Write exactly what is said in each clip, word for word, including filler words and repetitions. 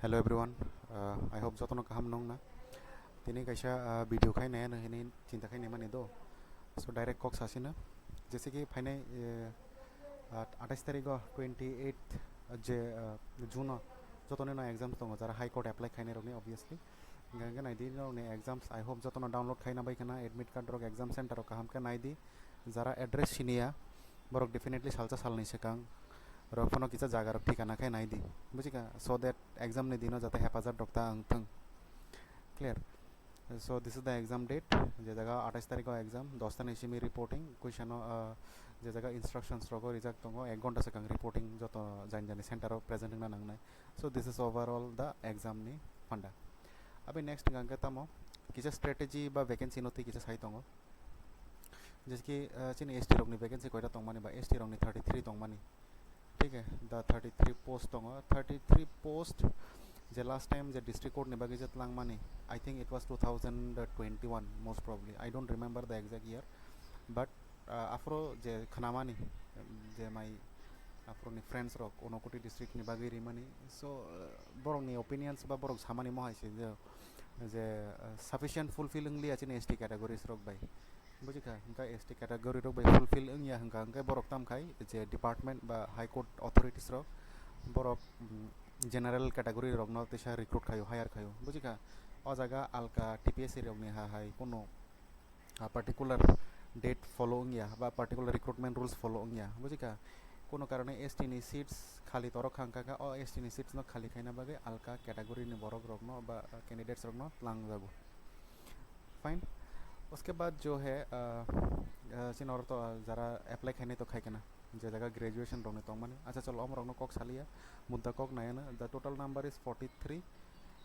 Hello everyone, uh, I hope jotono kaham nongna. Tini kaisa, uh, video khai nai ano hinwi chinta khai naimani do. So direct kok sasina. Jese ki phainai, uh, uh, atais tarikh o twenty eighth je, uh, June o jotoni no exams tongo, jara High Court apply khainai rokni, obviously. Hingkha hingkhe naidi norokni exams, I hope jotono download khaina bai khana admit card rok, exam center rok kaham khe naidi. Jara address siniya, borok definitely salsa salni swkang rok phano kisa jaga rok thikana khe naidi, bujikha, so that exam ni dino jate hephajak rok ta wng thung. Clear? So this is the exam date, je jaga atais tarikh o exam, dos ta ni simi reporting, kuisano, ah, je jaga instructions rogo rijak tongo, ek ghonta swkang reporting joto jani jani center o present wngna nangnai. So this is overall the exam ni phanda. Abi next hingkha hingkhe tamo kisa strategy ba vacancy no twi kisa sai tongo. Jeski, ah, chini S T rokni vacancy koita tongmani ba S T rokni thirty three tongmani. Thik hai, the thirty three post tongo, thirty three post je last time je district court ni bagwi je tlangmani, I think it was two thousand twenty one most probably, I don't remember the exact year, but, ah, aphuru je khnamani, je mai aphuruni friends rok Unakoti district ni bagwi rimani, so, ah, borokni opinions ba borok samani mohai se je, je, ah, sufficient fulfill wngliya chini S T categories rok bai. Bujikha, hingkha S T category rok bai fulfill wngya hingkha, hingkhe borok tamkhai je department ba High Court authorities rok borok, mm, general category rokno teisa recruit khaio, hire khaio. Bujikha, o jaga alka T P S C rokni ha hai kuno, ah, particular date follow wngya ba particular recruitment rules follow wngya. Bujikha, kuno karone S T ni seats khali torok kha hingkha, o S T ni seats no khali khaina bagwi alka category ni borok rokno ba, ah, candidates rokno tlangjago. Fine. Uske baad jo hai, ah, ah, chini oro to, ah, jara apply khainai to khai kana, je jaga graduation rokni tongmani. Acha, chalo, omorokno kok saliya, mudda kok nayana. The total number is forty three.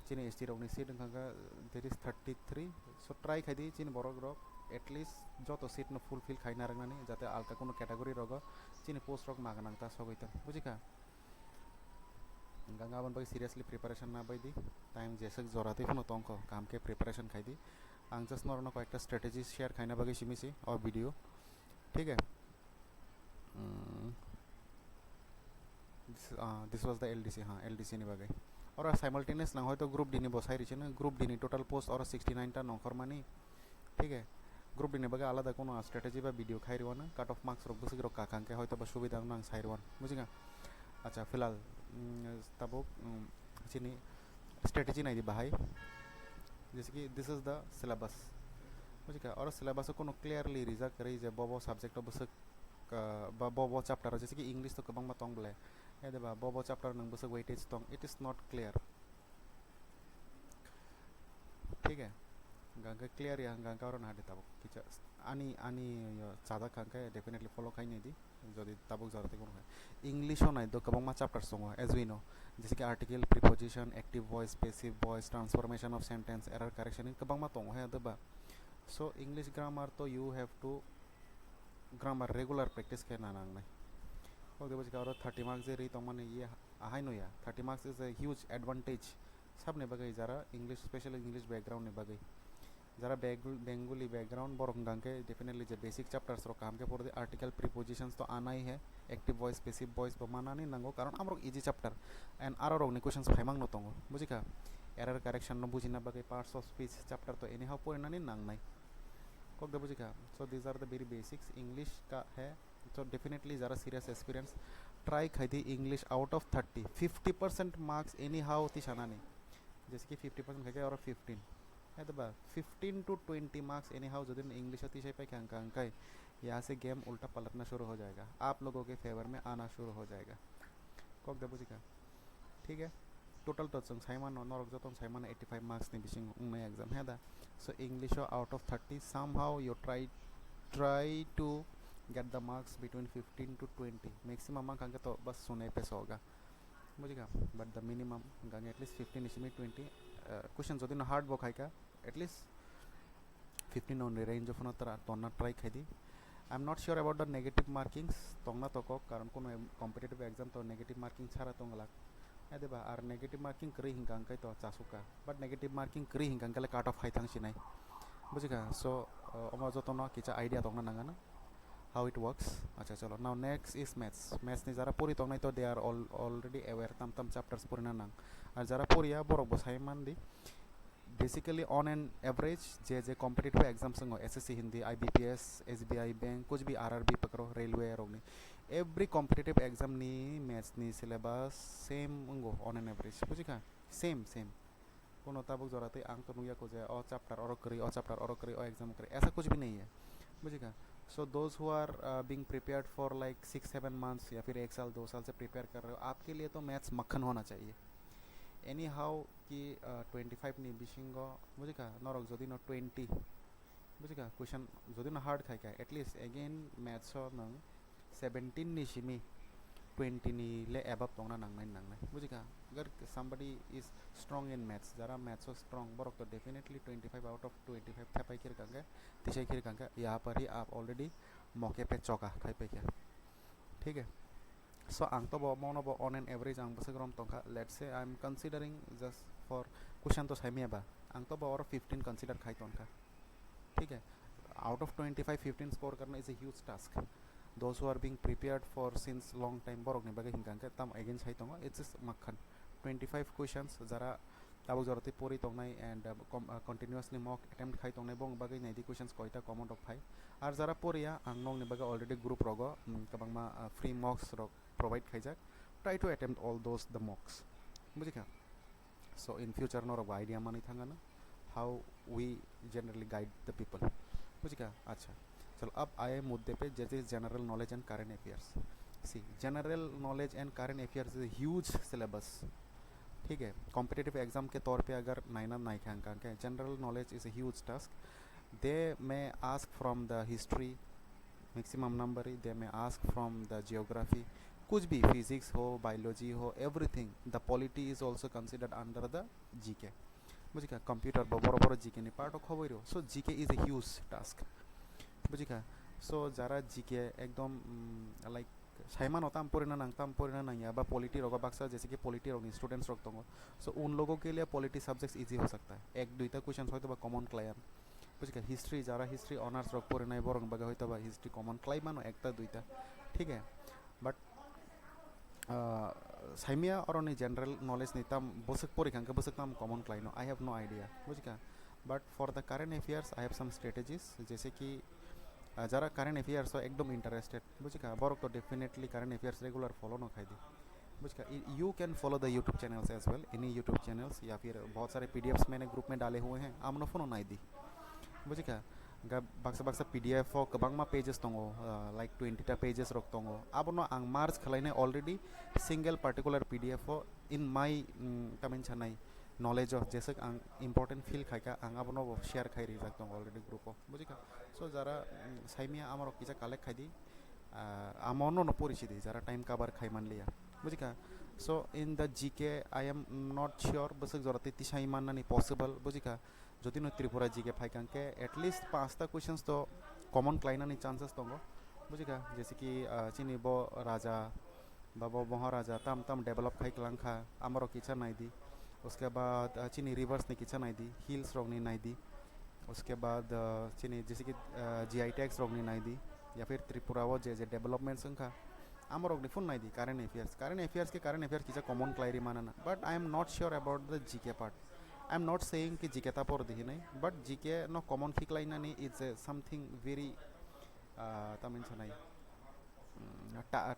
Chini S T rokni seat wngkha kha, there is thirty three. So try khaidi chini borok rok at least joto seat no fulfill khaina rwngnani, jate alka kuno category rogo chini post rok ma gwnang ta sogwi tong, bujikha? Hingkha hingkhe aboni bagwi seriously preparation na bai di. Time jeswk jora twi phano tongkho, kaham khe preparation khai di. Ang just norokno koyekta strategy share khaina bagwi simi si o video. Thik hai? Mm. This, ah, this was the L D C, ha, L D C ni bagwi. Oro simultaneous nang hoito group D ni bo sai rwchino, group D ni total post oro sixty nine ta nongkhormani. Thik hai? Group D ni bagwi alada kono strategy ba video khai rwano, cut off marks rok bwswk rok kakha hwnkhe hoito ba subida wngno ang sai rwano, bujikha? Acha, filal, mm, tabuk, mm, chini strategy naidi bahai, jese ki this is the syllabus, bujikha? Oro syllabus o kono clearly rijak kwrwi je bo bo subject o bwswk, ah, ba bo bo chapter o, jese ki English to kwbangma tong bole, ede ba bo bo chapter o nwng bwswk weightage tong, it is not clear. Thik hai? Hingkha hingkhe clear ya, hingkha hingkhe oro naha di tabuk. Kisa ani, ani yo chajak kha hingkhe definitely follow khai nai di, jodi tabuk jora tei kono hai. English o nai do kwbangma chapters tongo, as we know, jese ki article, preposition, active voice, passive voice, transformation of sentence, error correction, in kwbangma tongo hai do ba. So English grammar to you have to grammar regular practice khe na nangnai. Kok de bujikha oro thirty marks je ri tongmani ye ahai no ya. Thirty marks is a huge advantage. Sabni bagwi jara English, special English background ni bagwi. Jara Bengul-, Bengali background borok hingkha hingkhe definitely je basic chapters rok kaham khe poro di, article, prepositions to anai he, active voice, passive voice bo manani nango, karon amorok easy chapter and aro rokni questions phaimang no tongo, bujikha? Error correction no bujina bagwi parts of speech chapter to anyhow porinani nangnai. Kok de bujikha? So these are the very basics. English ka hai, so definitely jara serious experience, try khai di English out of thirty, fifty percent marks anyhow tisanani. Jese ki fifty percent khai khe oro fifteen. Hai to ba, fifteen to twenty marks anyhow jodi English o tisai pai kha hingkha hingkhe yahan se game ulta palatna shuru ho jayega. Aap logo ke favour mein aana shuru ho jayega. Kok de bujikha? Thik hai? Total to chwng sai mano, norok joto sai mano eighty five marks ni bising wngnai exam, he da? So English o out of thirty, somehow you try, try to get the marks between fifteen to twenty. Maximum wngkha hwnkhe to bas sune peso ga. Bujikha? But the minimum hwnkha at least fifteen ni simi twenty. Uh, question jodi no hard bo khai kha, at least fifteen on range o phano tra-, tonna try khai di. I'm not sure about the negative markings, tongna tokok, karon kono em-, competitive exam to negative marking chara tong glak. Ede ba, ar negative marking kwrwi hingkha hingkhe to chasukha. But negative marking kwrwi hingkha hingkhe le cut off hai thang sinai. Bujikha? So, uh, omo jotono kisa idea tongna nangano. How it works. Acha, chalo, now next is maths. Maths ni jara pori tongnai to they are all already aware, tam tam chapters porina nang. Ar jara poriya borok bo sai man di. Basically, on an average, je je competitive exams wngo, S S C Hindi, I B P S, S B I bank, kuch bhi R R B pakro, railway rokni, every competitive exam ni maths ni syllabus same wngo on an average, bujikha? Same, same. Kono tabuk jora tei ang to nukya ko je o chapter oro kwrwi, o chapter oro kwrwi, o exam kwrwi, aisa kuch bhi nahi hai, bujikha? So those who are uh, being prepared for like six seven months ya fir ek saal do saal se prepare kar rahe ho, aapke liye to maths makhan hona chahiye. Anyhow, ki uh, twenty five ni bisingo, bujikha, norok jodi no twenty, bujikha, question jodi no hard khai kha, at least again maths o nang seventeen ni simi twenty ni le above tongna nangnai nangnai, bujikha? Agar somebody is strong in maths, jara maths o strong, borok to definitely twenty five out of twenty five thepai khir kangkhe, tisai khir kangkhe, yaha par hi aap already moke pe choka khai pai kha, thik hai? So ang to bo mono bo on an average ang bwswk rom tongkha, let's say I am considering just for question to saimaya ba, ang to bo oro fifteen consider khai tongkha, thik hai? Out of twenty five, fifteen score karna is a huge task. Those who are being prepared for since long time, borok ni bagwi hinkha khe tam again sai tongo, it's just makhan twenty five questions, jara tabuk jora tei pori tongnai and uh, com- uh, continuously mock attempt khai tongnai, bong bagwi nai di questions koita common rok phai. Ar jara poriya, ang nokni bagwi already group rogo um, kwbangma uh, free mocks rok provide khaijak. Try to attempt all those the mocks, bujikha? So in future norok bo idea manwi thangano how we generally guide the people, bujikha? Acha, chalo, ab aaye mudde pe, jese general knowledge and current affairs. See, general knowledge and current affairs is a huge syllabus, ठीक है? Competitive exam के तौर पे अगर नाइना नाइखांका के, general knowledge is a huge task. They may ask from the history, maximum number he they may ask from the geography, कुछ भी, physics हो, biology हो, everything, the polity is also considered under the G K. Bujikha? Computer bo boro boro G K ni part o khoboi rw, so G K is a huge task, bujikha? So jara G K ekdom mm, like saimano tam porina nang, tam porina nang ya ba polity rogo baksa, jese ki polity rokni students rok tongo, so उन लोगों के लिए polity subjects easy हो सकता है, ek duita questions hoyto ba common klaiyan, bujikha? History, jara history honours rok porinai borok bagwi hoyto ba history common klai mano ekta duita, ठीक है? But uh, saimaya oroni general knowledge ni tam bwswk pori kha hwnkhe bwswk tam common klai no, I have no idea, bujikha? But for the current affairs I have some strategies, jese ki uh, jara current affairs o ekdom interested, bujikha? Borok to definitely current affairs regular follow no khai di, bujikha? You can follow the YouTube channels as well, any YouTube channels, ya fir bahut sare P D Fs maine group mein dale hue hain, amno phone nai di, bujikha? Ga baksa baksa P D F o kwbangma pages tongo, uh, like twenty ta pages rok tongo, abono ang merge khwlainai already single particular P D F o in my mm, tamin sanai knowledge o, jeswk ang important feel khaikha, ang abono bo share khai rijak tongo already group o, bujikha? So jara mm, saimaya amorok kisa collect khai di, uh, amo no no pori si di, jara time cover khai manliya, bujikha? So in the G K I am not sure bwswk jora tei tisai mannani possible, bujikha? Jodi no Tripura G K phai kha hwnkhe at least panchta questions to common klainani chances tongo, bujikha? Jese ki uh, chini bo raja ba bo Maharaja tam tam develop khai kwlang kha, amorok kisa nai di. Uske baad uh, chini rivers ni kisa nai di, hills rok ni nai di. Uske baad uh, chini jese ki uh, G I tags rok ni nai di, ya fir Tripura o je je developments wngkha, amorok ni phone nai di. Current affairs, current affairs ke current affairs kisa common klai ri manana, but I am not sure about the G K part. I am not saying ki G K ta por di hinai, but G K no common khiklainani is a something very uh, tamin sanai mm, ta,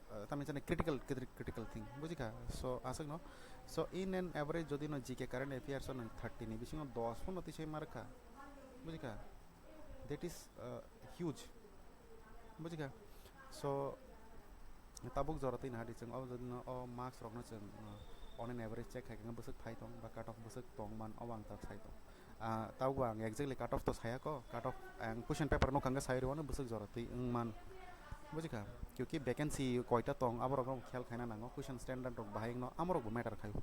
uh, tamin sanai critical, criti- critical thing, bujikha? So aswk no, so in an average jodi no G K current affairs o nang thirty ni bisingo dos phone no tisai markha, bujikha? That is uh, huge, bujikha? So tabuk jora twi nahadi chwng o jodi no o marks rok no chwng uh, on an average check khai khe bwswk phai tong ba cut off bwswk tong man, o ang tak sai tong. Ah, tabuk ang exactly cut off to saya ko, cut off ang question paper no khangkhe sai rwano bwswk jora twi wng man, bujikha? Kyunki vacancy koita tong, aborok no khel khaina nango, question standard rok bahai wngno, amorok bo matter khaio,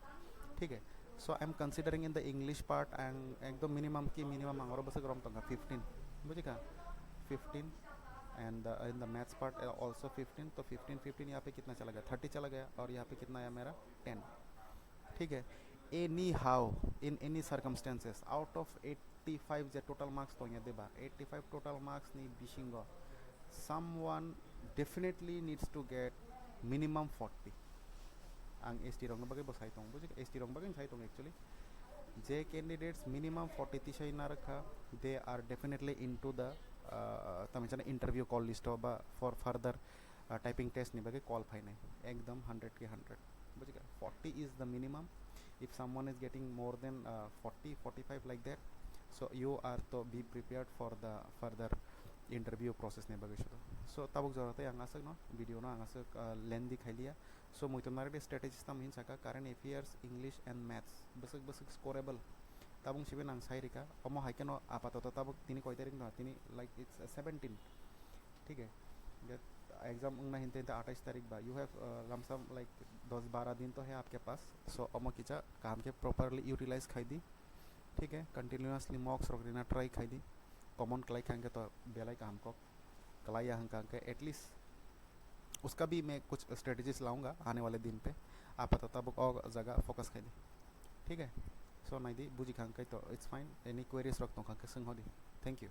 thik hai? So I am considering in the English part, ang ekdom minimum ki minimum ang oro bwswk rom tongkha fifteen, bujikha? Fifteen, and uh, in the maths part uh, also fifteen, to fifteen, fifteen यहाँ पे कितना चला गया, thirty चला गया, और यहाँ पे कितना आया मेरा, ten. ठीक है? Anyhow, in any circumstances, out of eighty five je total marks tongya deba, eighty five total marks ni bisingo Someone definitely needs to get minimum forty. Ang S T rokni bagwi bo sai tong, bujikha, S T rokni bagwi sai tong actually. Je candidates minimum forty tisai narwkha, they are definitely into the, uh, tamni chana interview call list o ba for further, uh, typing test ni bagwi call phainai. Ekdom hundred ki hundred. Bujikha, forty is the minimum. If someone is getting more than, uh, forty, forty-five like that, so you are to be prepared for the further interview process ni bagwi sudo. So tabuk jora tei ang aswk no video no ang aswk, uh, lengthy khailiya. So muitum narwk de strategies tamo hin saka current affairs, English and maths bwswk bwswk scoreable. Tabuk sibe nang sai rika, omo hai khe no apatoto tabuk tini koi tarik no, tini like it's, uh, seventeen. Thik hai, exam wngna hinte hinte atais tarik ba, you have, uh, lamsam like dos bara din to hai aapke paas. So omo kisa kaham khe properly utilize khai di. Thik hai, continuously mocks rok rina try khai di. Common klai kha hwnkhe to belai kaham kok. Klai ya hwnkha hwnkhe at least uska bhi main kuch strategies launga aane wale din pe. Apatot tabuk o jaga focus khai di. Thik hai, so nai di, buji kha hwnkhe to it's fine. Any queries rok tong kha hwnkhe swng ho di. Thank you.